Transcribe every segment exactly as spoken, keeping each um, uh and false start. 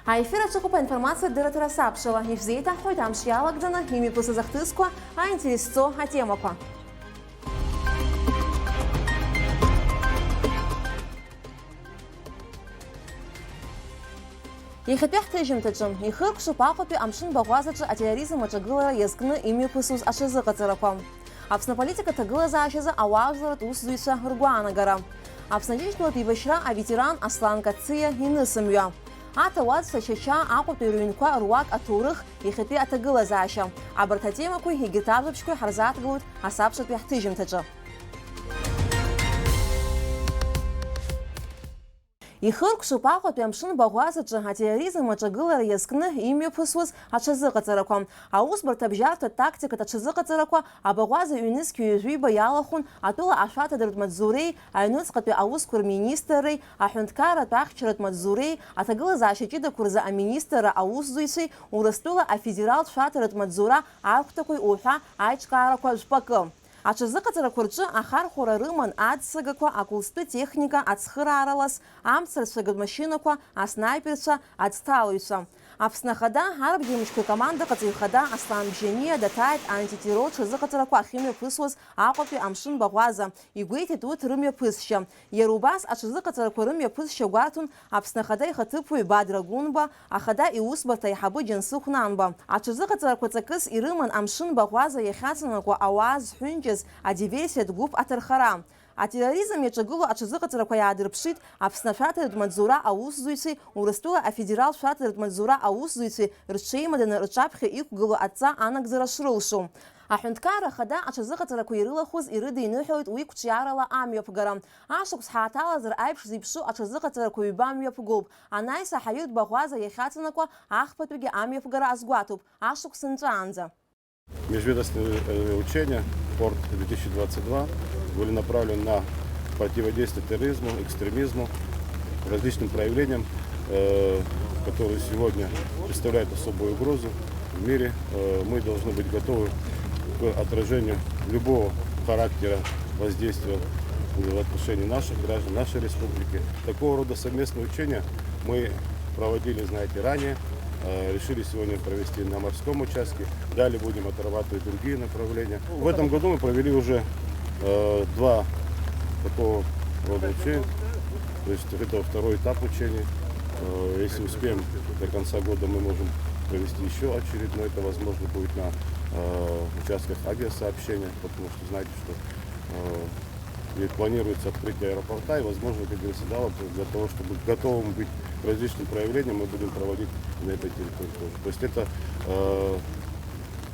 Аефир аҿы иҟоуп аинформациатә дырраҭара сабшала. Ишәзеиҭаҳҳәоит амш иалагӡаны имҩаԥысыз ахҭысқәа, аинтересҵо атемақәа. Иахьатәи ҳҭыжьымҭаҿы ихыркәшоуп Аҟәатәи амшын баӷәазаҿы атерроризм аҿагылара иазкны имҩаԥысуаз аҽазыҟаҵарақәа. Аԥсны аполитика аҭагылазаашьазы ауаажәларратә усзуҩцәа ргәаанагара. Аԥсны Аџьынџьтәылатә еибашьра аветеран Аслан Кациа инысымҩа. Аҭауадцәа Чачаа Аҟәатәи рыҩнқәа руак аҭоурых, иахьатәи аҭагылазаашьа. Абарҭ атемақәеи егьырҭ ажәабжьқәеи ҳарзааҭгылоит асабшатәи ҳҭыжьымҭаҿы. Ихыркәшоуп Аҟәатәи амшын баӷәазаҿы атерроризм аҿагылара иазкны имҩаԥысуаз аҽазыҟаҵарақәа. Аусбарҭа абжьаратә тактикатә аҽазыҟаҵарақәа абаӷәаза ҩнызқь ҩажәиба иалахәын атәыла ашәарҭадаратә маҵзуреи, аҩныҵҟатәи аусқәа рминистрреи, аҳәынҭқарратә ахьчаратә маҵзуреи, аҭагылазаашьа ҷыдақәа рзы аминистрра аусзуҩцәеи Урыстәыла афедералтә шәарҭаратә маҵзура архәҭақәеи уҳәа аиҿкаарақәа жәпакы. Аҽазыҟаҵарақәа рҿы ахархәара рыман аццагақәа, акәылстәы техника, ацхыраара лас, амцарцәа рмашьынақәа, аснаиперцәа, аӡҭалаҩцәа. Аԥсны Ахада арбџьармычқәа ркомандаҟаҵаҩ хада Аслан Бжьаниа даҭааит антитеррор ҽазыҟаҵарақәа ахьымҩаԥысуаз Аҟәатәи амшын баӷәаза, игәеиҭеит урҭ рымҩаԥысшьа. Иара убас аҽазыҟаҵарақәа рымҩаԥысшьа гәарҭон Аԥсны Ахада ихаҭыԥуаҩ Бадра Гәынба, Ахада иусбарҭа аиҳабы Џьансыхә Нанба. Аҽазыҟаҵарақәа ҵакыс ирыман амшын баӷәаза иахьаҵанакуа ауаа зҳәынҷаз адиверсиатә гәыԥ аҭархара. Атерроризм иаҿагылоу аҽазыҟаҵарақәа иаадырԥшит Аԥсны ашәарҭаратә маҵзура аусзуҩцәеи Урыстәыла афедералтә шәарҭаратә маҵзура аусзуҩцәеи рҽеимаданы рҿаԥхьа иқәгылоу адҵа анагӡара шрылшо. Аҳәынҭқарра Ахада аҽазыҟаҵарақәа ирылахәыз ирыдиныҳәалеит уи қәҿиарала амҩаԥгара. Ашықәс ҳааҭалазар аиԥш зеиԥшу аҽазыҟаҵарақәа ҩба мҩаԥгоуп. Анаҩс аҳаиртә баӷәаза иахьаҵанакуа ахԥатәигьы амҩаԥгара азгәаҭоуп, ашықәс нҵәаанӡа. Межведомственные, э, учения «Порт две тысячи двадцать два» были направлены на противодействие терроризму, экстремизму, различным проявлениям, э, которые сегодня представляют особую угрозу в мире. Э, мы должны быть готовы к отражению любого характера воздействия в отношении наших граждан, нашей республики. Такого рода совместные учения мы проводили, знаете, ранее. Э, решили сегодня провести на морском участке. Далее будем отрабатывать другие направления. В этом году мы провели уже, э, два такого рода учения. То есть это второй этап учений. Э, если успеем до конца года, мы можем провести еще очередной. Это возможно будет на, э, участках авиасообщения, потому что знаете, что, э, и планируется открытие аэропорта, и, возможно, как говорится, да, вот для того, чтобы готовым быть к различным проявлениям, мы будем проводить на этой территории тоже. То есть это, э,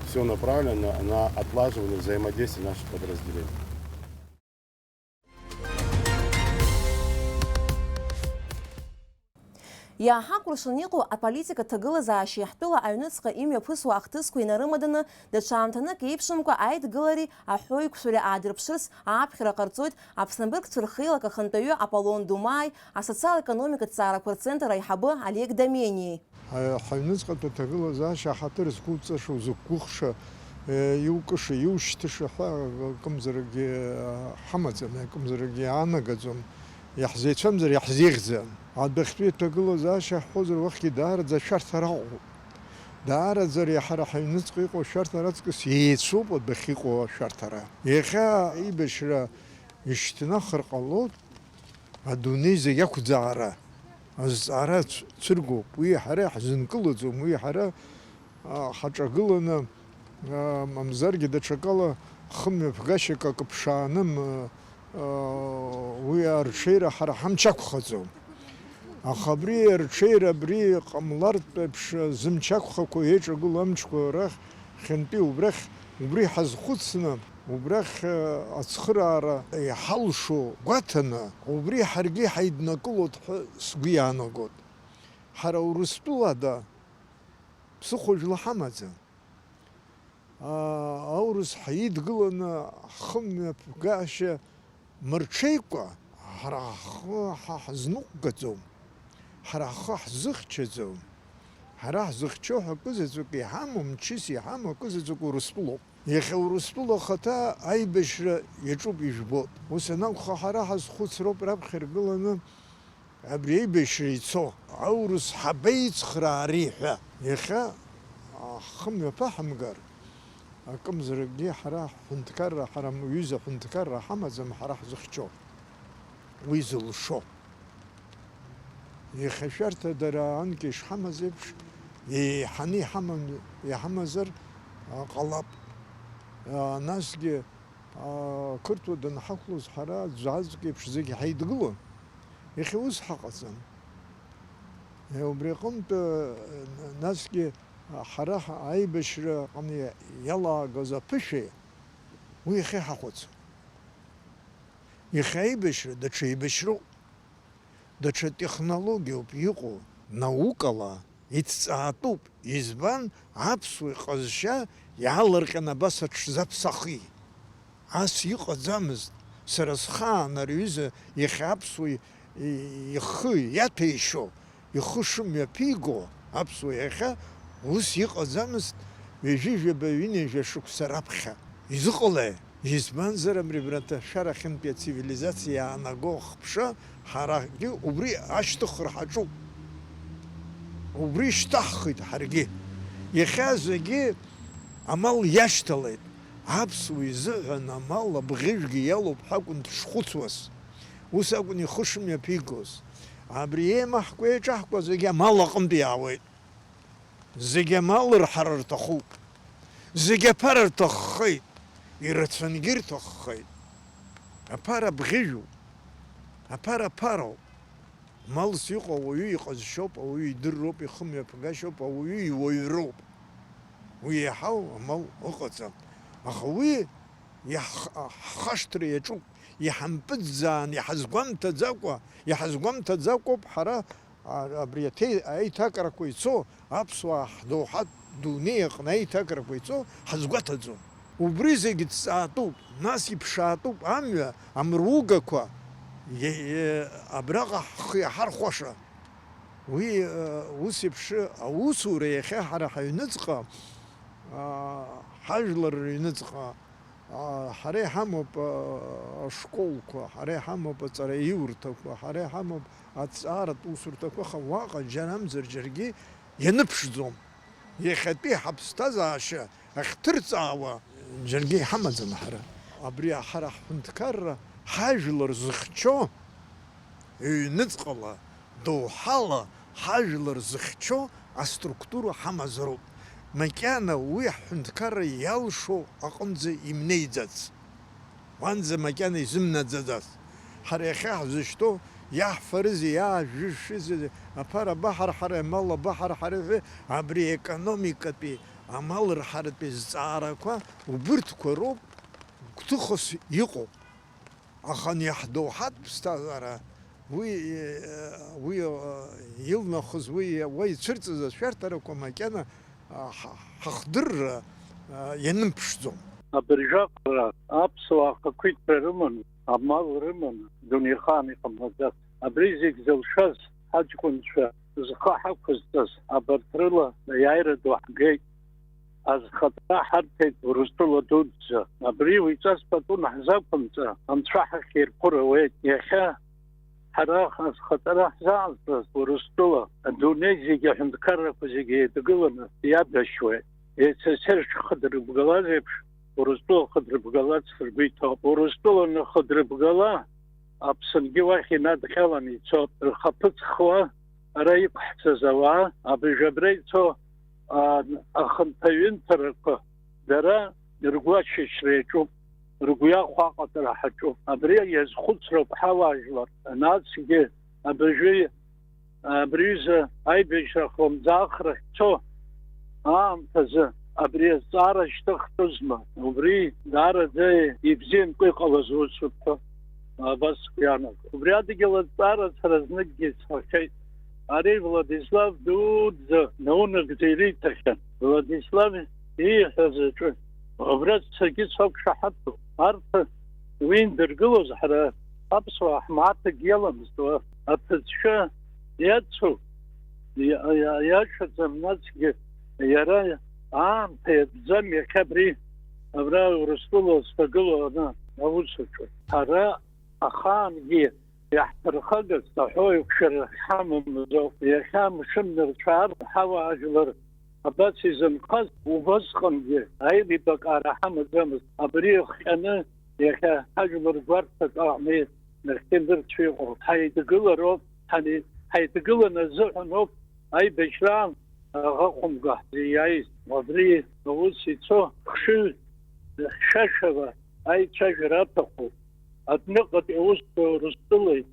все направлено на, на отлаживание взаимодействия наших подразделений. Иааҳакәыршаны иҟоу аполитика ҭагылазаашьеи ҳтәыла аҩныҵҟа имҩаԥысуа ахҭысқәа инарымаданы, даҽа аамҭанык еиԥшымкәа аидгылареи аҳәоуқәшәареи аадырԥшырц ааԥхьара ҟарҵоит Аԥсны абыргцәа рхеилак ахантәаҩы Аполлон Думааи асоциал-економикатә ҵаарақәа рцентр аиҳабы Олег Домениеи. Ҳаҩныҵҟатәи аҭагылазаашьа ҳаҭыр зқәуҵаша, узықәгәыӷша, иукыша, иушьҭыша ҳәа акымзаракгьы ҳамаӡам, акымзаракгьы иаанагаӡом. Иаҳзеицәамзар иаҳзеиӷьӡам. Адәахьтәи аҭагылазаашьа ҳҳәозар, уахьгьы даараӡа ашәарҭара ыҟоуп. Даараӡа ари ҳара ҳаҩныҵҟа иҟоу ашәарҭара аҵкыс еицәоуп адәахьыҟоу ашәарҭара. Иахьа аибашьра ишьҭнахыр ҟалоит адунеи зегь ақәӡаара. Азҵаара ц-, цәыргоуп. Уи ҳара иаҳзынкылаӡом, уи ҳара а, ҳаҿагыланы, а, мамзаргьы даҽакала хымҩаԥгашьак акы ԥшааны, м, а, уи арҽеира ҳара ҳамч ақәхаӡом. Аха абри арҽеира абри ҟамлартә еиԥш зымч ақәхақәо еиҿагыло амчқәа рахь хьынтәи убрахь, убри ҳазхәыцны, убрахь, а, ацхыраара иҳалшо гәаҭаны, убри ҳаргьы ҳаиднакылоит ҳәа сгәы иаанагоит. Ҳара Урыстәылада ԥсыхәа жәла ҳамаӡам. Аа, аурыс ҳаидгыланы ҳхымҩаԥгашьа мырҽеикәа, ҳара ҳхы ҳа ҳазныҟәгаӡом, ҳара ҳхы ҳзыхьчаӡом. Ҳара ҳзыхьчо ҳәа акызаҵәык иҳамоу, мчыс иҳамоу акызаҵәык Урыстәылоуп. Иахьа Урыстәыла ахаҭа аибашьра иаҿуп, ижәбоит. Ус анакәха, ҳара ҳазхәыцроуп раԥхьа иргыланы Абри аибашьра ицо, аурыс ҳабеицхраари ҳәа. Иахьа ҳхы мҩаԥаҳамгар, акымзаракгьы ҳара ҳҳәынҭқарра, ҳара ҩыза ҳәынҭқарра ҳамаӡам ҳара ҳзыхьчо, уи зылшо. Иахьа шәарҭа дара анкьа ишҳамаз еиԥш, еиҳаны иҳаман, иҳамазар, а, ҟалап. А, насгьы, а, ақырҭуа данҳақәлоз ҳара аӡәаӡәк еиԥш зегьы ҳаидгылон. Иахьа ус ҳаҟаӡам. Е, убри аҟынтә, а, насгьы, а, ҳара ҳ-, аибашьра аҟны иа-, иалаагаз аԥышәеи уи иахьа иҳахәац. Иахьа аибашьра даҽа еибашьроуп, даҽа технологиоуп иҟоу, наукала иҭҵаатәуп, избан, аԥсуа иҟазшьа иаалырҟьан абас аҽзаԥсахи? Ас иҟаӡамызт, сара схаан ари аҩыза иахьа аԥсуа и-, ихы иаҭәеишьо, ихы шымҩаԥиго аԥсуа иахьа ус иҟаӡамызт ҩажәи жәаба, ҩынҩажәа шықәса раԥхьа. Изыҟалеи? Избанзар, абри абраҭашәарахьынтәи ацивилизациа иаанаго ахԥша, ҳарагьы убри ашьҭыхра ҳаҿуп. Убри шьҭаҳхит ҳаргьы. Иахьа зегьы амал иашьҭалеит. Аԥсуа изыҳәан амал абӷьыжәгьы иалоуп ҳәа акәын дышхәыцуаз. Ус акәын ихы шымҩаԥигоз. Абри еимаҳкәа еиҿаҳкуа зегьы амал аҟынтә иаауеит. Зегьы амал рҳара рҭахуп. Зегьы аԥара рҭаххеит. Ирацәангьы ирҭаххеит. Аԥара бӷьыжәуп. Аԥара ԥароуп. Малс иҟоу ауаҩы иҟазшьоуп, ауаҩы идырроуп, ихымҩаԥгашьоуп, ауаҩы иуаҩроуп. Уи иаҳау амал ыҟаӡам. Аха уи иаҳх-, ҳхашҭра иаҿуп, иҳампыҵӡаан, иҳазгәамҭаӡакәа, иҳазгәамҭаӡакәоуп ҳара, а, абри аҭеи-, аиҭакрақәа ицо, аԥсуаа ҳдоуҳатә дунеи аҟны аиҭакрақәа ицо ҳазгәаҭаӡом. Убри зегь ҭҵаатәуп, нас иԥшаатәуп амҩа, амругақәа, е-, е-, абраҟа ҳхы иаҳархәаша. Уи, э, ус еиԥш аусура иахьа ҳара ҳаҩныҵҟа, аа, ҳажәлар рыҩныҵҟа, аа, ҳара иҳамоуп, аа, ашколқәа, ҳара иҳамоуп аҵараиурҭақәа, ҳара иҳамоуп аҭҵааратә усурҭақәа, аха уаҟа џьарамзар џьаргьы ианыԥшӡом. Иахьатәи ҳаԥсҭазаашьа ахьҭырҵаауа џьаргьы иҳамаӡам ҳара. Абри ҳара ҳҳәынҭқарра ҳажәлар зыхьчо, ҩныҵҟала, доуҳала ҳажәлар зыхьчо аструктура ҳамазароуп. Макьана уи ҳҳәынҭқарра иалшо аҟынӡа имнеиӡац. Уанӡа макьана изымнаӡаӡац. Ҳара иахьа ҳзышьҭоу, иаҳфарызеи, иаажәышәызеи, аԥара абаҳарҳари, амал абаҳарҳари ҳәа, абри аекономикатәи, амал рҳаратәи зҵаарақәа убырҭқәа роуп гәҭыхас иҟоу. Аха ани ҳдоуҳатә ԥсҭазаара, уи, уи, илнахыз, уи, уа ицәырҵыз ашәарҭарақәа макьана ҳа-, ҳахдырра ианымԥшӡом. Абыржәаҟара аԥсуаа ахақәиҭра рыманы, амал рыманы, дунеихаан иҟамлаӡац. Абри зегь зылшаз ҳаҷкәынцәа зхы ҳақәызҵаз абарҭ рыла аиааира ду ҳгеит. Азхаҵара ҳарҭеит Урыстәыла дуӡӡа. Абри уаҩҵас пату наҳзақәымҵа, анцәа ҳахь ирԥыруеит. Иахьа ҳара азхаҵара ҳзаазгаз Урыстәыла, адунеи зегьы аҳәынҭқаррақәа зегьы еидгыланы иабашьуеит. С С Р шхыдрыбгалаз еиԥш, Урыстәыла хыдрыбгаларц ргәы иҭоуп. Урыстәыла анхыдрыбгала, Аԥсынгьы уахь инадҟьаланы ицоит. Рхаԥыц хыла ара иқәҳҵаз ауаа, абыржә абра ицо, а, ахынҭаҩынҭарақәа, дара ргәы ашьышьра иаҿуп, ргәы иахәо аҟаҵара ҳаҿуп. Абри иазхәыцроуп ҳауаажәлар, насгьы абыржәы Абри аҩыза аибашьра хлымӡаах рахьцо аамҭазы абри азҵаара шьҭыхтәызма? Убри даараӡа ибзиамкәа иҟалаз усуп ҳәа абас сгәы иаанагоит. Убри адгьыл азҵаара сара зныкгьы исҳәахьеит. Ари Владислав дуӡӡа наунагӡа ириҭахьан. Владислав ииҳәаз аҿы убра саргьы сақәшаҳаҭуп. Арҭ уи индыргылоз ҳара аԥсуаа ҳмааҭ акгьы иаламызт, уа аҭыӡшәа иацу, иа-, иа-, иашаӡам, насгьы иара аамҭа иатәӡам иахьа абри, абра Урыстәыла зҭагылоу ана аус аҿы. Ҳара ахаангьы иаҳԥырхагаз, аҳәоу еиқәшәара ҳамамызоуп. Иахьа амшын нырцәаар, ҳауаажәлар абас изынхаз, убасҟангьы аилибакаара ҳамаӡамызт. Абри иахҟьаны иахьа ҳажәлар гәарҭак аҟны нахьхьи нырцә иҟоу ҳаидгылароуп, ҳани-, ҳаидгыланы азыҳәаноуп аибашьраан аӷа хәымга ҳзиааиз. Абри аус ицо хшыҩ хьшәашәала аицәажәара аҭахуп. Адәныҟатәи аусзуҩы Урыстәылеи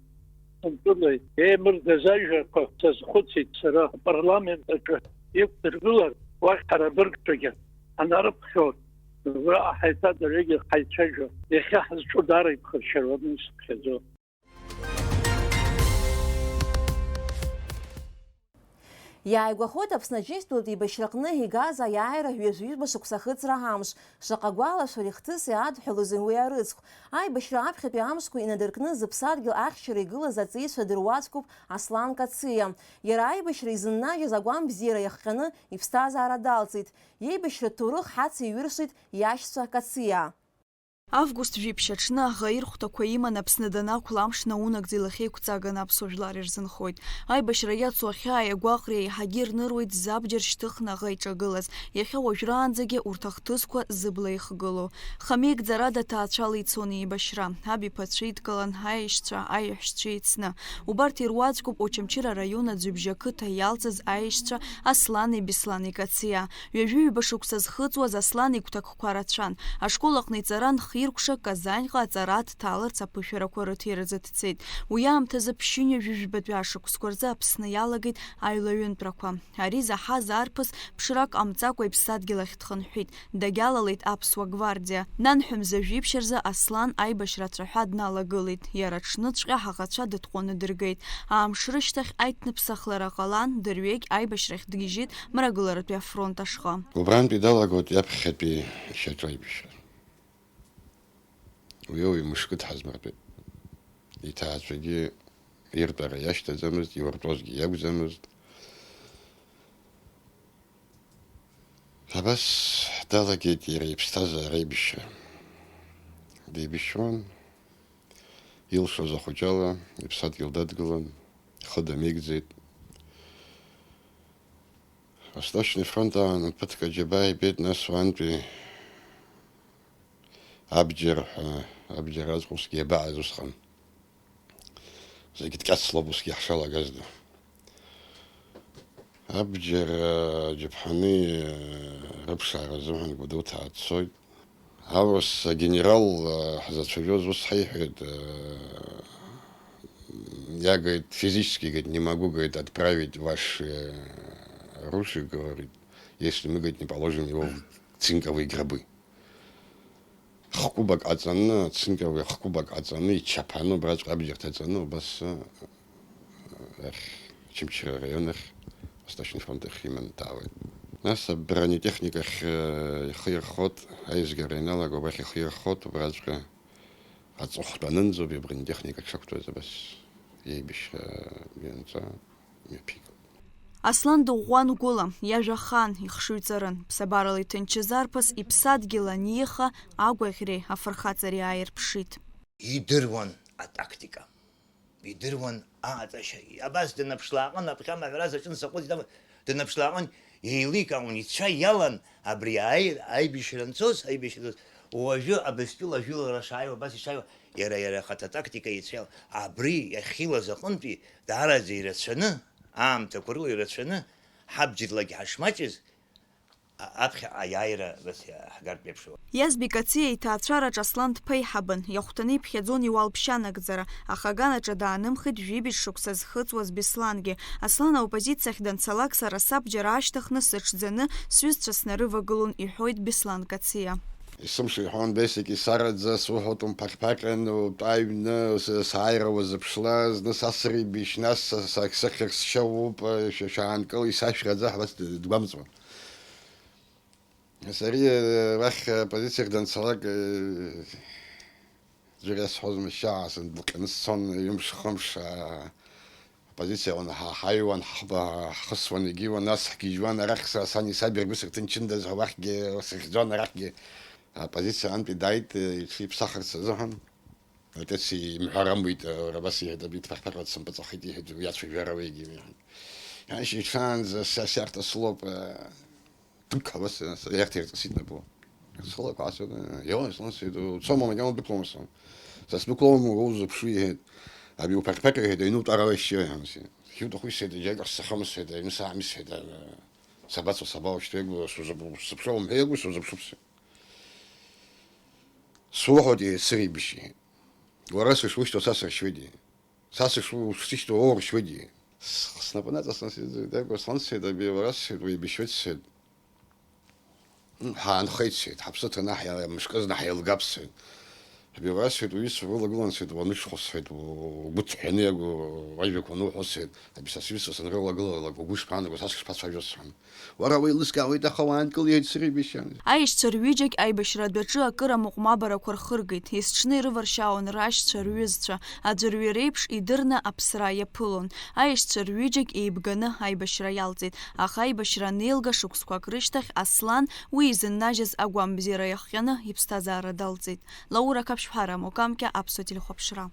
Сынтәылеи еимырдаз ажәақәа сазхәыцит сара, апарламент аҿы иқәдыргылар, уахь ҳара абыргцәагьы ҳанарыԥхьо, убраҟа ҳаиҭа дырҩегьых ҳаицәажәо, иахьа ҳазҿу даара иԥхашьароуп, ус сыԥхьаӡо. Иааигәахоит Аԥсны аџьынџьтәылатә еибашьраҟны игаз аиааира ҩажәи жәба шықәса ахыҵра амш. Шаҟа гәалашәареи хҭыси адҳәалоузеи уи арыцхә! Аибашьра аԥхьатәи амшқәа инадыркны зыԥсадгьыл ахьчара игылаз аҵеицәа дыруаӡәкуп Аслан Кациа. Иара аибашьра изыннажьыз агәам бзиара иахҟьаны иԥсҭазаара далҵит. Иеибашьратә ҭоурых ҳацеиҩыршеит иашьцәа Кациаа. Август жәиԥшь аҽны аӷа ирхәҭақәа иман Аԥсны данақәла амш наунагӡа илахьеиқәҵаганы аԥсуа жәлар ирзынхоит. Аибашьра иацу ахьааи агәаҟреи еиҳагьы ирныруеит забџьар шьҭыхны аӷа иҿагылаз, иахьа уажәраанӡагьы урҭ ахҭысқәа зыбла ихгылоу. Хамеигӡарада ҭаацәала ицон еибашьра. Аб иԥацәа идкылан, аешьцәа, аиҳәшьцәа еицны. Убарҭ ируаӡәкуп Очамчыра араион Аӡҩыбжьа ақыҭа иалҵыз аешьцәа Аслани Беслани Кациа. Ҩажәи ҩба шықәса зхыҵуаз Аслан игәҭакқәа рацәан. Ашкол аҟны иҵаран хиркәшак, Казаньҟа аҵара дҭаларц аԥышәарақәа рыҭира азы дцеит. Уи аамҭазы ԥшьынҩажәи жәбатәи ашықәсқәа рзы Аԥсны иалагеит аҩлаҩынтәрақәа. Ари заҳаз арԥыс ԥшрак ҟамҵакәа иԥсадгьыл ахь дхынҳәит, дагьалалеит Аԥсуа гвардиа. Нанҳәа мза жәиԥшь рзы Аслан аибашьра ацәаҳәа дналагылеит. Иара аҽныҵәҟьа ҳаӷацәа дытҟәаны дыргеит. Амш рышьҭахь аиҭныԥсахлара ҟалан, дырҩегь аибашьрахь дгьежьит Мрагыларатәи афронт ашҟа. Убрантәи далагоит иаԥхьатәи ишьаҿа аибашьра. Уи ауаҩ мышкы дҳазмыртәеит. Иҭаацәагьы иртәара иашьҭаӡамызт, иуртәозгьы иакәӡамызт. Абас далагеит иара иԥсҭазаара аибашьра. Деибашьуан, илшоз ахәыҷала иԥсадгьыл дадгылан, ихы дамеигӡеит. Восточный фронт аан ԥыҭк аџьабаа ибеит, нас уантәи абџьар ҳәа, абџьар аҵкысгьы иабаҟаз усҟан. Зегьы дкьацлоуп усгьы ҳшалагаз ду. Абџьар, э, џьаԥҳани, э, рыԥшаара азыҳәан Гәдоуҭаа дцоит. Аурыс агенерал, э, ҳзацәажәоз ус ҳаиҳәеит, э, я, говорит, физически, говорит, не могу, говорит, отправить ваше, э, оружие, говорит, если мы, говорит, не положим его в цинковые гробы. Хкәыбак ҟаҵаны, цинковый хкәыбак ҟаҵаны, ичаԥаны, убраҵәҟьа абџьар ҭаҵаны, убас, э, ахь, Очамчыра араион ахь, Восточный фронт ахь иманы дтаауеит. Нас абронетехникахь, э, ихы ирхот, аизгара ианалаго, убахь ихы ирхот, убраҵәҟьа аҵыхәтәанынӡоуп абронетехника дшақәтәаз абас еибашьра, э, ианҵа. Мҩаԥигон. Аслан дыӷәӷәан гәыла, иажәа хаан, ихшыҩ ҵарын. Ԥсабарала иҭынчыз арԥыс иԥсадгьыл аниаха, агәаӷьреи афырхаҵареи ааирԥшит. Идыруан атактика. Идыруан аҟаҵашьа. Абас днаԥшлааҟын, аԥхьа амаҳәра заҿын саҟәыҵ, днаԥшлааҟын, еиликаауан, ицәа иалан, абри ааир, аибашьра анцоз, аибашьра анцоз, уажәы абыстәыла ажәылара шааиуа, абас ишааиуа, иара, иара ахаҭа атактика ицәа иалан. Абри иахьхьылаз аҟынтәи даараӡа ирацәаны, аамҭақәа рыла ирацәаны, ҳабџьарлагьы ҳашмаҷыз, а-, аԥхьаҟа аиааира, абас, ҳгартә еиԥшуа. Иазбик Ациа иҭаацәараҿ Аслан дԥеиҳабын, иахәҭаны иԥхьаӡон иуалԥшьа нагӡара, аха аганаҿы даанымхеит жәибжь шықәса зхыҵуаз Беслангьы. Аслан аоппозициахь данцалак, сара сабџьар аашьҭыхны сыҽӡаны, сҩызцәа снарывагылон, иҳәоит Беслан Кациа. Есымша иҳәон, Бесик, исараӡа, суҳәоит, умԥаҟьԥаҟьан, утәа аҩны, с-, сааира уазыԥшла, зны са срибишь, нас са, са, сыхьыр сшьа уоуп, шәа-, шәаанкыл, исашәраӡа ҳәа д-, дгәамҵуан. Сара, э, уахь, э, позициахь данцалак, э, ӡәыр иасҳәозма, шьаа, сындәылҟьаны сцон, ҩымш-хымш, а, Аппозициа аҟны ҳа-, ҳаҩуан, ҳхы-, ҳхысуан, егьиуан, нас ҳгьежьуан, арахь са-, сани саби ргәы сырҭынчындаз ҳәа уахьгьы сыхьӡон, арахьгьы. Аппозициа антәи дааит, иҽиԥсахырц азыҳәан. Отец имҳәар амуит, уара абас иҳәеит, абри дԥаҳԥарла дсымпыҵахеит, иҳәеит, уи ацәажәара уигьы. Иашьа иҽаанӡа са сиарҭа слоуп, дықәҳауа сиарҭа ирҵысит напы. Схылақәа ацәаны, иоуа, слон сҳәеит, уцома, макьана удәықәлома, сон. Са сдәықәлома, уа узыԥшу, иҳәеит. Абри уԥаҳԥар, иҳәеит, аҩны утәар ала ишьшьы, иҳәан, сиҳәеит. Иуҭаху исҳәеит, егьаҟа сцахьома, сҳәеит, аҩны саами, сҳәеит, сабацо, сабаушьҭуеи, сузыԥ-, сыԥшуа умҳәеи, сузыԥшуп, сҳәеит. Суҳәоит, еицырибашьи. Уара сышушьҭоу са сыршьуеит. Са сыш-, сышьҭоу уа уршьуеит. С-, снапы наҵасны сиӡеит, Аигәа, слан, сҳәеит, абри уара, сҳәеит, уеибашьуеит, сҳәеит. М, ҳаанхеит, сҳәеит, ҳаԥсы ҭаны ҳаи-, мышкызны ҳаилгап, сҳәеит. Абри уара, сҳәеит, уҩызцәа урылагылан, сҳәеит, уанышьхәа, сҳәеит, у-, угәы ҭҳәаны иагу ажәақәа ануҳәо, сҳәеит, абри са сҩызцәа санрылагылалак угәы шԥаанаго, са сышԥацәажәо, сҳәан. Уара уеилыскаауеит, аха уаанкыл, иеицырибашьи. Аишьцәа рҩыџьагь аибашьра адәаҿы акыра мыҟәмабарақәа рхыргеит, есҽны ирываршьаауан рашьцәа, рҩызцәа, аӡәырҩы реиԥш идырны аԥсра иаԥылон. Аишьцәа рҩыџьагь еибганы аибашьра иалҵит, аха аибашьра анеилга шықәсқәак рышьҭахь Аслан уи изыннажьыз агәамбзиара иахҟьаны иԥсҭазаара далҵит. Лаура Қаԥшьԥҳа, Рамо Камкьа, Аԥсуа телехәаԥшра.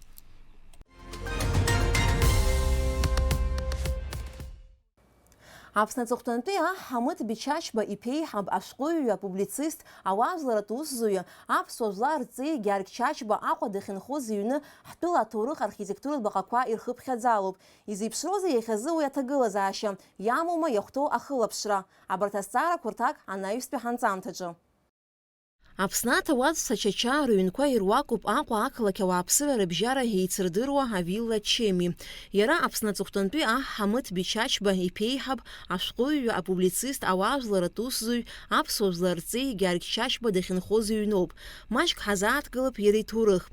Аԥсны аҵыхәтәантәи аҳ Ҳамыҭ Бичачба иԥеиҳаб, ашәҟәыҩҩы, апублицист, ауаажәларратә усзуҩы, аԥсуа жәлар рҵеи Гьаргь Чачба Аҟәа дахьынхоз иҩны ҳтәыла аҭоурых архитектуратә баҟақәа ирхыԥхьаӡалоуп. Изеиԥшроузеи иахьазы уи аҭагылазаашьа, иамоума иахәҭоу ахылаԥшра? Абарҭ азҵаарақәа рҭак анаҩстәи ҳанҵамҭаҿы. Аԥсны аҭауадцәа Чачаа рыҩнқәа ируакуп Аҟәа ақалақь ауааԥсыра рыбжьара еицырдыруа авилла Чеми. Иара Аԥсны аҵыхәтәантәи аҳ Ҳамыҭ Бичачба иԥеиҳаб, ашәҟәыҩҩы, апублицист, ауаажәларратә усзуҩ, аԥсуа жәлар рҵеи Гьаргь Чачба дахьынхоз иҩноуп. Маҷк ҳазааҭгылап иара иҭоурых.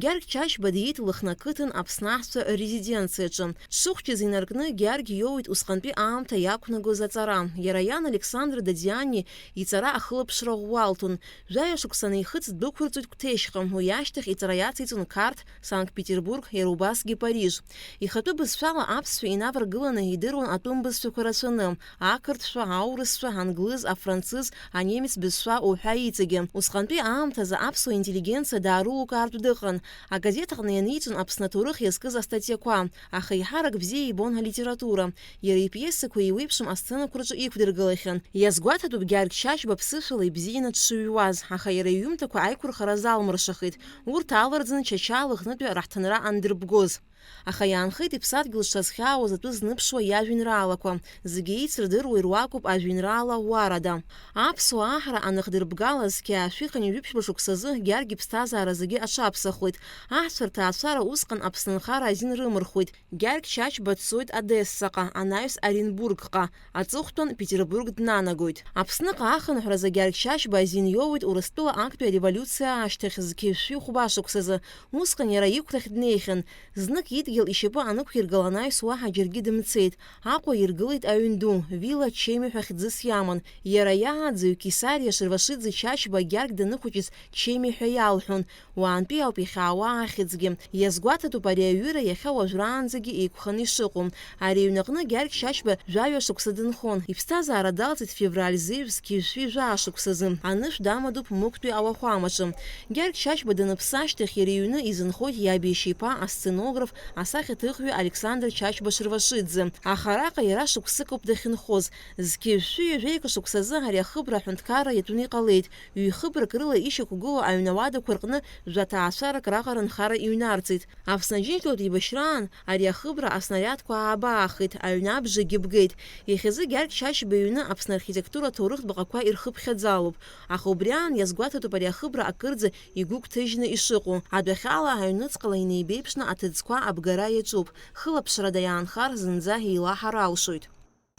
Гьаргь Чачба диит Лыхны ақыҭан Аԥсны аҳцәа ррезиденциаҿы. Дшыхәҷыз инаркны Гьаргь иоуит усҟантәи аамҭа иақәнагоз аҵара. Иара иан Александр Дадиани иҵара ахылаԥшра ӷәӷәалҭон. Жәаҩа шықәса анихыҵ, ддәықәырҵоит Қәҭешьҟа, уи ашьҭахь иҵара иациҵон Қарҭ, Санкт-Петербург, иара убасгьы Париж. Ихатәы бызшәала аԥсшәа инаваргыланы идыруан атәым бызшәақәа рацәаны, ақырҭшәа, аурысшәа, англыз, афранцыз, анемец бызшәа уҳәа иҵегьы. Усҟантәи аамҭазы аԥсуа интеллигенциа даарылукаартә дыҟан. Агазеҭ аҟны ианиҵон Аԥсны аҭоурых иазкыз астатиақәа, аха еиҳарак бзиа ибон алитература. Иара ипиесақәа еиуеиԥшым асценақәа рҿы иқәдыргылахьан. Иазгәаҭатәуп Гьаргь Чачба ԥсышәала ибзианы дшыҩуаз, аха иара иҩымҭақәа аиқәырхара залмыршахеит, урҭ аларӡны Чачаа Лыхнытәи раҳҭынра андырбгоз. Аха иаанхеит иԥсадгьыл шазхьаауаз атәы зныԥшуа иажәеинраалақәа, зегьы еицырдыруа ируакуп ажәеинраала Уарада. Аԥсуаа аҳра аныхдырбгалаз, қьаашәи хынҩажәи ԥшьба шықәсазы Гьаргь иԥсҭазаара зегьы аҽаԥсахуеит. Аҳцәа рҭаацәара усҟан Аԥсны анхара азин рымырхуеит. Гьаргь Чачба дцоит Одессаҟа, анаҩс Оренбургҟа, аҵыхәтәан Петербург днанагоит. Аԥсныҟа ахынҳәразы Гьаргь Чачба азин иоуеит Урыстәыла актәи ареволиуциа ашьҭахь зқьи жәшәи хәба шықәсазы. Усҟан иара иқәрахь днеихьан. Знык идгьыл ишьапы анықәиргыл анаҩс уаҳа џьаргьы дымцеит. Аҟәа иргылеит аҩн ду, Вилла Чеми ҳәа хьӡыс иаман. Иара иааӡаҩ Кесариа Шервашиӡе Чачба Гьаргь даныхәыҷыз Чеми ҳәа иалҳәон. Уаантәи ауп иахьаауа ахьӡгьы. Иазгәаҭатәуп ари аҩыра иахьа уажәраанӡагьы еиқәханы ишыҟоу. Ари аҩнаҟны Гьаргь Чачба жәаҩа шықәса дынхон. Иԥсҭазаара далҵит февраль зеижә зқьи жәшәи жәаа шықәсазы. Анышә дамадоуп Мықәтәи ауахәамаҿы. Гьаргь Чачба даныԥсы ашьҭахь иара иҩны изынхоит иаб иашьеиԥа, асценограф, асахьаҭыхҩы Александр Чачба Шервашиӡе. Аха араҟа иара шықәсык ауп дахьынхоз. Зқьи жәшәи ҩажәеика шықәсазы ари ахыбра аҳәынҭқарра иатәны иҟалеит. Ҩ-хыбрак рыла ишьақәгылоу аҩны ауадақәа рҟны жәа ҭаацәарак раҟара нхара иҩнарҵеит. Аԥсны Аџьынџьтәылатә еибашьраан ари ахыбра аснариадқәа аабаахеит, аҩны абжагьы бгеит. Иахьазы Гьаргь Чачба иҩны Аԥсны архитектура аҭоурыхтә баҟақәа ирхыԥхьаӡалоуп. Аха убри аан иазгәаҭатәуп ари ахыбра акырӡа игәыгәҭажьны ишыҟоу. Адәахьала аҩныҵҟала инеибеиԥшны аҭыӡқәа абгара иаҿуп. Хылаԥшрада иаанхар зынӡа еилаҳар алшоит.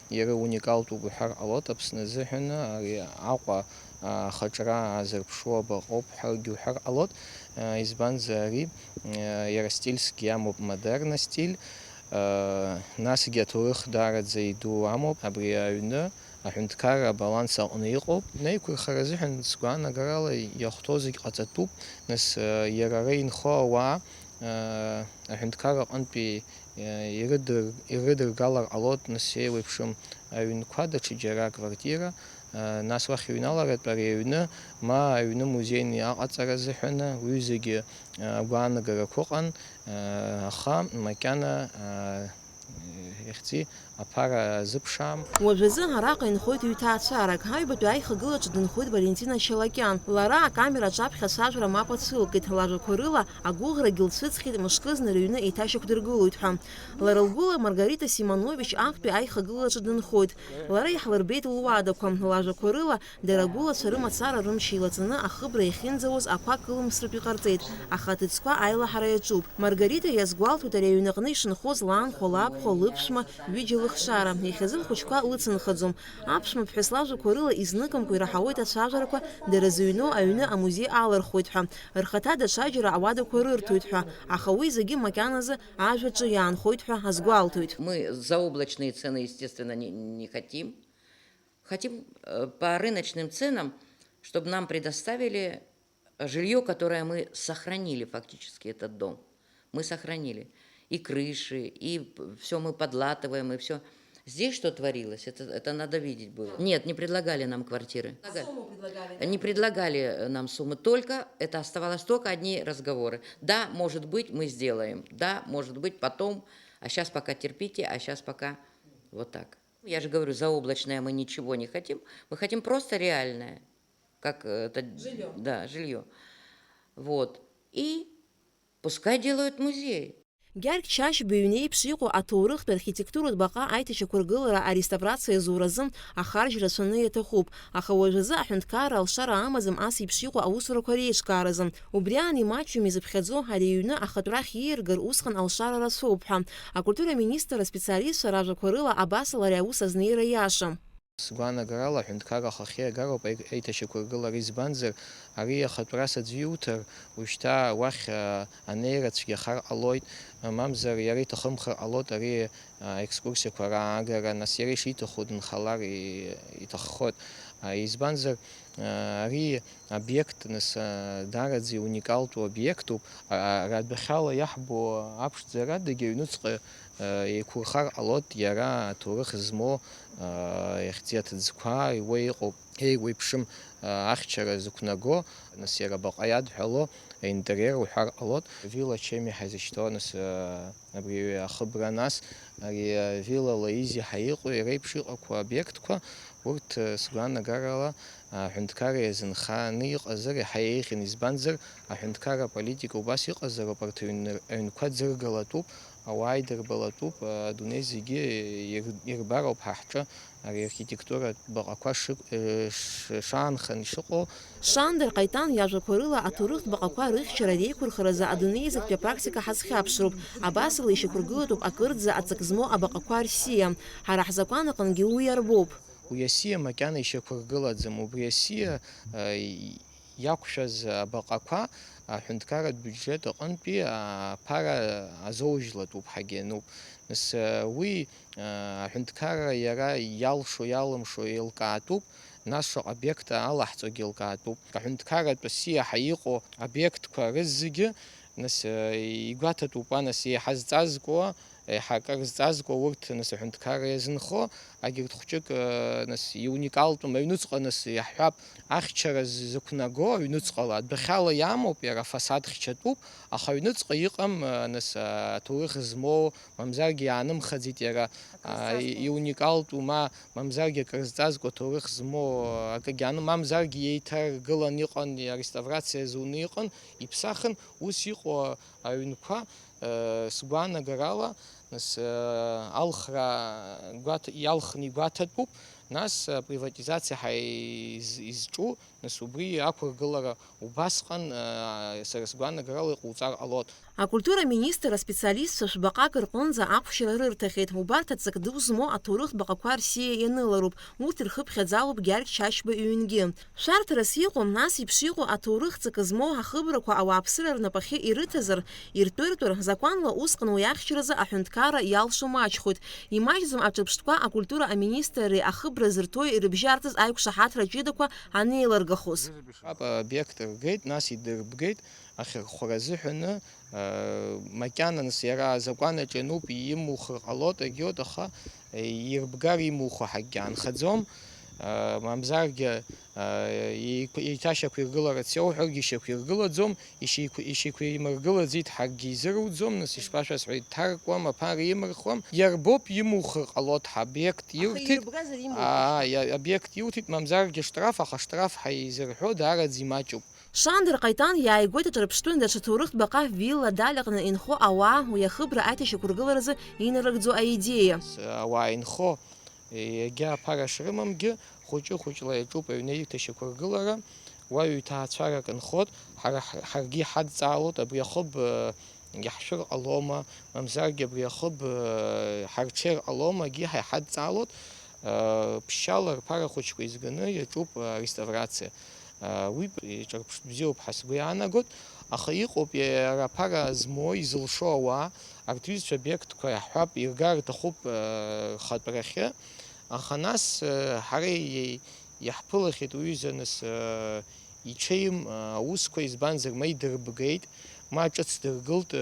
Иара уникалтәуп уҳәар ҟалоит Аԥсны азыҳәан, ари Аҟәа ахаҿра аазырԥшуа баҟоуп ҳәагьы уҳәар ҟалоит, избанзар ари, иара стильскгьы амоуп, модерн астиль, насгьы аҭоурых даараӡа иду амоуп, абри аҩны аҳәынҭқарра абаланс аҟны иҟоуп. Аиқәырхара азыҳәан сгәаанагарала иахәҭоу зегь ҟаҵатәуп, нас, иара ара инхо ауаа, аҳәынҭқарра аҟынтәи ирыдыр-, ирыдыргалар ҟалоит, нас, еиуеиԥшым аҩнқәа, даҽаџьара аквартира, Нас уахь иҩналаратәы ари аҩны, ма аҩны музеины аҟаҵара азыҳәаны, уҩызагьы агәаанагарақәа ыҟан, аха макьана ихьӡи аԥара азыԥшаам. Уажәазы араҟа инхоит ҩҭаацәарак. Аҩбатәи аихагылаҿы дынхоит Валентина Шьалакиан. Лара акамера аҿаԥхьа ацәажәара мап ацәылкит, лажәақәа рыла, агәыӷрагьы лцәыӡхьеит, мышкызны рыҩны еиҭашьақәдыргылоит ҳәа. Лара лгәыла Маргарита Симонович актәи аихагылаҿы дынхоит. Лара иаҳлырбеит луадақәа, лажәақәа рыла, дара агәылацәа рымацара рымч еилаҵаны ахыбра иахьынӡауаз ақәа кылымсратә иҟарҵеит, аха аҭыӡқәа аилаҳара иаҿуп. Маргарита иазгәалҭоит ари аҩнаҟны ишынхоз ланхәа, лабхәа, лыԥшәма, ҩыџьа лыхшара. Иахьазы лхәыҷқәа лыцынхаӡом. Аԥшәмаԥҳәыс лажәақәа рыла изныкымкәа ираҳауеит ацәажәарақәа, дара зыҩноу аҩны амузеи алырхуеит ҳәа. Рхаҭа даҽаџьара ауадақәа рырҭоит ҳәа, аха уи зегьы макьаназы ажәаҿы иаанхоит ҳәа азгәалҭоит. Мы заоблачные цены, естественно, не, не хотим. Хотим, э, по рыночным ценам, чтобы нам предоставили жильё, которое мы сохранили фактически, этот дом. Мы сохранили. И крыши, и всё мы подлатываем, и всё. Здесь что творилось, это, это надо видеть было. Нет, не предлагали нам квартиры. А сумму предлагали, да? Не предлагали, э, нам суммы, только это оставалось только одни разговоры. Да, может быть, мы сделаем. Да, может быть, потом. А щас пока терпите, а щас пока вот так. Я же говорю, заоблачное мы ничего не хотим. Мы хотим просто реальное, как, э, это, жильё. Да, жильё. Вот. И пускай делают музей. Гьаргь Чачба иҩнеиԥш иҟоу аҭоурыхтә архитектуратә баҟа аиҭашьақәыргылара ареставрациа зуразы ахарџь рацәаны иаҭахуп, аха уажәазы аҳәынҭқарра алшара амаӡам ас еиԥш иҟоу аусурақәа реиҿкааразы. Убри аан имаҷҩым изыԥхьаӡо ари аҩны ахатә рахь ииаргар усҟан алшара рацәоуп ҳәа. Акультура министр аспециалистцәа ражәақәа рыла абасала ари аус азнеира иашам. Сгәаанагарала, аҳәынҭқарра ахахьы иагароуп аи-, аиҭашьақәыргылара, избанзар, ари ахатәрас аӡәы иуҭар, уажәшьҭа уахь, а, анеира цәгьахар ҟалоит, а, мамзар иара иҭахымхар ҟалоит ари, а, аекскурсиақәа раагара, нас иара ишиҭаху дынхалар и-, иҭаххоит. А, избанзар, а, ари обиект, нас, а, даараӡа иуникалтәу обиектуп. А, а, адәахьала иаҳбо аԥшӡарадагьы аҩнуҵҟа еиқәырхар ҟалоит иара аҭоурых змоу, ихьӡи аҭыӡқәа, уа иҟоуп, еиуеиԥшым ахьчара зықәнаго, нас иара абаҟа иадҳәало аинтериер уҳәар ҟалоит. Вилла Чеми ҳәа изышьҭоу, нас, абри ахыбра, нас ари Вилла Лоизи ҳәа иҟоу, иара еиԥш иҟақәоу обиектқәа, урҭ, сгәаанагарала, аҳәынҭқарра иазынханы иҟазар иаҳа еиӷьын, избанзар, аҳәынҭқарра аполитика убас иҟазароуп, арҭ аҩн-, аҩнқәа ӡыргалатәуп, ауаа идырбалатәуп, адунеи зегьы ир-, ирбароуп ҳа ҳҿы ари архитектуратә баҟақәа шык-, ш-, шаанхан ишыҟоу. Шандер Ҟаитан иажәақәа рыла, аҭоурыхтә баҟақәа рыхьчара реиқәырхаразы адунеи зегьтәи апрактика ҳазхьаԥшроуп, абасала ишьақәыргылатәуп акырӡа аҵак змоу абаҟақәа рсиа. Ҳара ҳзакәан аҟынгьы уи иарбоуп. Уи асиа макьана ишьақәыргылаӡам, убри асиа, э, иақәшәаз абаҟақәа аҳәынҭқарратә биуџьет аҟынтәи аԥара азоужьлатәуп ҳәагьы иануп. Нас, э, уи, э, аҳәынҭқарра иара иалшо, иалымшо еилкаатәуп, нас шаҟа обиект алаҳҵогьы еилкаатәуп. Аҳәынҭқарратә асиа ҳәа иҟоу обиектқәа рызегьы, нас, э, игәаҭатәуп уа, нас еиҳа зҵазкуа, еиҳа акыр зҵазкуа урҭ, нас, аҳәынҭқарра иазынхо, агьырҭ хәҷык, э, нас, иуникалтәым, аҩнуҵҟа, нас, иаҳҳәап, ахьчара з-, зықәнаго аҩнуҵҟала, адәахьала иамоуп, иара афасад хьчатәуп, аха аҩнуҵҟа иҟам, э, нас, э, аҭоурых змоу, мамзаргьы иаанымхаӡеит иара, а, акыр зҵазкуа. Иуникалтәу, ма, мамзаргьы акыр зҵазкуа аҭоурых змоу, э, акгьы аным-, мамзаргьы еиҭаргылан иҟан, иареставрациа зуны иҟан, иԥсахын, ус иҟоу аҩнқәа, э, сгәаанагарала, нас, э, алхра гәаҭ-, иалхны игәаҭатәуп, нас, э, приватизациа ҳәа из-, изҿу, нас, убри ақәыргылара убасҟан, э, сара сгәаанагарала иҟауҵар ҟалоит. Акультура министр аспециалистцәа шәбаҟак рҟынӡа ахәшьара рырҭахьеит, убарҭ аҵак ду змоу аҭоурыхтә баҟақәа рсиа ианылароуп, урҭ ирхыԥхьаӡалоуп Гьаргь Чачба иҩнгьы. Шәарҭарас иҟоу, нас еиԥш иҟоу аҭоурых ҵакы змоу ахыбрақәа ауааԥсыра рнапахьы ирыҭазар, иртәыртәыр, закәанла усҟан уи ахьчаразы аҳәынҭқарра иалшо маҷхоит. Имаҷӡам аҿырԥштәқәа акультура аминистрреи ахыбра зырҭои ирыбжьарҵаз аиқәшаҳаҭра ҷыдақәа анеилыргахоз. Апа обиект ргеит, нас идырбгеит, ахьырхәра азыҳәаны, э, макьана, нас, иара азакәан аҿы иануп, имухыр ҟалоит, агьоит, аха, э, ирбгар имухуа ҳәагьы аанхаӡом. Мамзаргьы еиҭашьақәиргыларац иауҳәаргьы ишьақәиргылаӡом, ишьақәиргылаӡеит ҳәа акгьы изыруӡом, нас ишԥашәасҳәеит, дҭаркуам, аԥара имырхуам, иарбоуп, имухыр ҟалоит ҳәа обиект илҭеит. Аха ирбгазар имухыр. Аа, обиект илҭеит, мамзаргьы штраф, аха штраф ҳәа изырҳәо даараӡа имаҷуп. Шандыр Ҟаитан иааигәеит аҿырԥштәы даҽа ҭоурыхтә баҟа Вилла Даль аҟны инхо ауаа уи ахыбра аиҭашьақәыргыларазы инарыгӡо аидеиа. Ауаа инхо, егьа аԥара шрымамгьы, хәыҷы-хәыҷла иаҿуп аҩны аиҭашьақәыргылара, уа ҩҭаацәарак нхоит, ҳара ҳ-, ҳаргьы иҳадҵаалоит, абри ахыб, э, иаҳшәыр ҟалома, мамзаргьы абри ахыб, э, ҳарҽеир ҟалома, егьи ҳа иҳадҵаалоит, э, ԥшьшьала рԥара хәыҷқәа изганы иаҿуп, э, ареставрациа. Уи ҿырԥштә бзиоуп ҳәа сгәы иаанагоит, аха иҟоуп иара аԥара змоу, изылшо ауаа, арҭ ҩызцәа обиектқәа иаҳҳәап, иргар рҭахуп рхатәрахьы, аха нас ҳара иаҳԥылахьеит уҩыза нас иҽеим аусқәа, избанзар, ма идырбгеит, ма ҿыц дыргылт,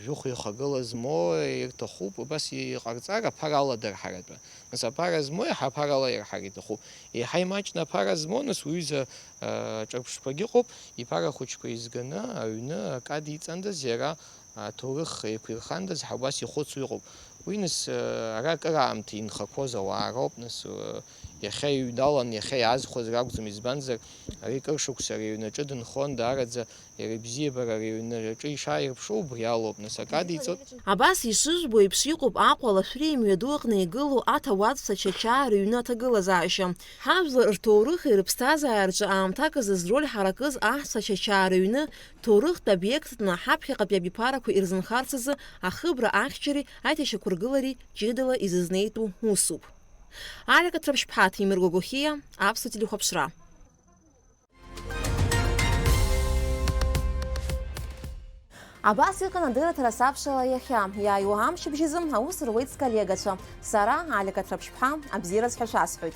жәохә ихагыла змоу ирҭахуп, убас иҟарҵар аԥара аладырҳаратәы. Нас аԥара змоу иаҳа аԥара алаирҳар иҭахуп. Еиҳа имаҷны аԥара змоу, нас уҩыза, э, ҿырԥштәқәагьы ыҟоуп, иԥара хәыҷқәа изганы, аҩны акы адиҵандаз, иара аҭоурых еиқәирхандаз, ҳа убас ихәыцуа иҟоуп. Уи, нас, э, ара акыраамҭа инхақәоз ауаа роуп, нас, э, иахьа иҩналан, иахьа иаазхәаз ракәӡам, избанзар, ари кыр шықәса ари аҩнаҿы дынхон, даараӡа Иара ибзиабара ари аҩны аҿы ишааирԥшуа убри алоуп, нас, акы адиҵоит. Абас ишыжәбо еиԥш иҟоуп Аҟәа Лашәриа имҩаду аҟны игылоу аҭауадцәа Чачаа рыҩны аҭагылазаашьа. Ҳажәлар рҭоурыхи рыԥсҭазаареи рҿы аамҭак азы зроль ҳаракыз аҳцәа Чачаа рыҩны ҭоурыхтә обиектны ҳаԥхьаҟатәи абиԥарақәа ирзынхарц азы ахыбра ахьчареи аиҭашьақәыргылареи ҷыдала изызнеитәу усуп. Алика Ҭрыԥшьԥҳа, Ҭемыр Гогохиа, Аԥсуа телехәаԥшра. Абас иҟан адырраҭара Сабшала иахьа. Иааиуа амчыбжьазы аус руеит сколлегацәа. Сара, Алика Ҭрыԥшьԥҳа, абзиараз ҳәа шәасҳәоит.